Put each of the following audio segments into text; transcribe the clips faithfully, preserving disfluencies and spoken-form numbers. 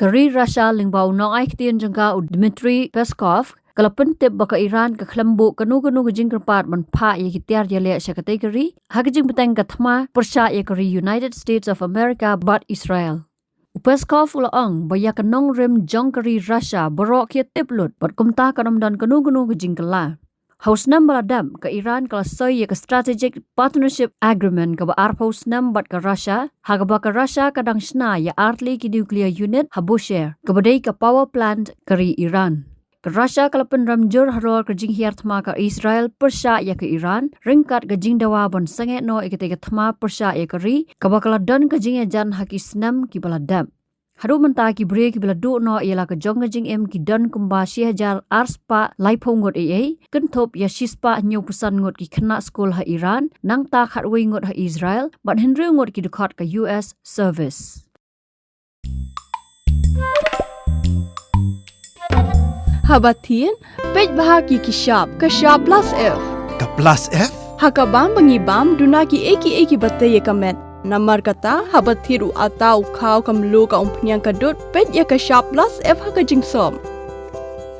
Ka ri Russia lyngba u nongai ktien jong ka u Dmitry Peskov ka la pyntip ba ka Iran ka khlem buh kano kano ka jingkyrpad ban phah ïa ki tiar ïaleh sha katei ka ri ha ka jingbteng ka thma pyrshah ïa ka ri United States of America bad Israel. U Peskov u la ong ba ïa ka nongrim jong ka ri Russia baroh ki ïa tip lut bad kumta kan ym don kano kano ka jingkylla. Ha u snem ba la dep ka Iran ka la soi ïa ka Strategic Partnership Agreement kaba arphew snem bad ka Russia, ha kaba ka Russia ka dang shna ïa artylli ki nuclear unit ha Bushehr, kaba dei ka power plant ka ri Iran. Ka Russia ka la pynrem jur halor ka jinghiar thma ka Israel pyrshah ïa ka Iran, ryngkat ka jingdawa ban sangeh noh ïa katei ka thma pyrshah ïa ka ri, kaba ka la don ka jingïajan ha ki snem kiba la dep. Haduh mynta ki briew kiba la duh noh ïa la ka jong ka jingim ki don kumba shi hajar ar spah laiphew ngut ei ei, kynthup ïa shi spah hynñiewphew san ngut ki khynnah skul ha Iran, nangta khatwei ngut ha Israel, bad hynriew ngut ki dkhot ka U S service. Haba thied, peit bha ki ki shap, ka shap plus F. Ka plus F? Ha ka bam ba ngi bam, duna ki ei ki ei kiba tei ïa ka met. Namar kata, haba thied u atta u khaw ka mluh ka umphniang ka dud, peit ïa ka shap plus F ha ka jingsop.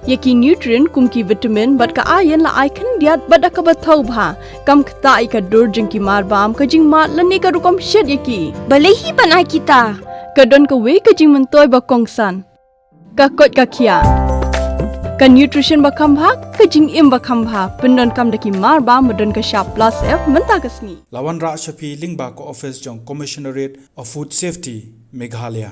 Ïa ki nutrient kum ki vitamin bad ka iron la ai khyndiat bad da kaba thaw bha. Kam ktah ïa ka dur jong ki mar bam, ka jingmad lane ka rukom shet ïa ki. Balei hi ban ai kita? Ka don kawei ka jingmyntoi ba kongsan. Ka koit ka khiah. Ka nutrition ba kham bha, ka jingim ba kham bha. Pyndonkam da ki mar bam ba don ka shap plus F mynta ka sngi. La wanrah sha phi lyngba ka office jong Commissionerate of Food Safety, Meghalaya.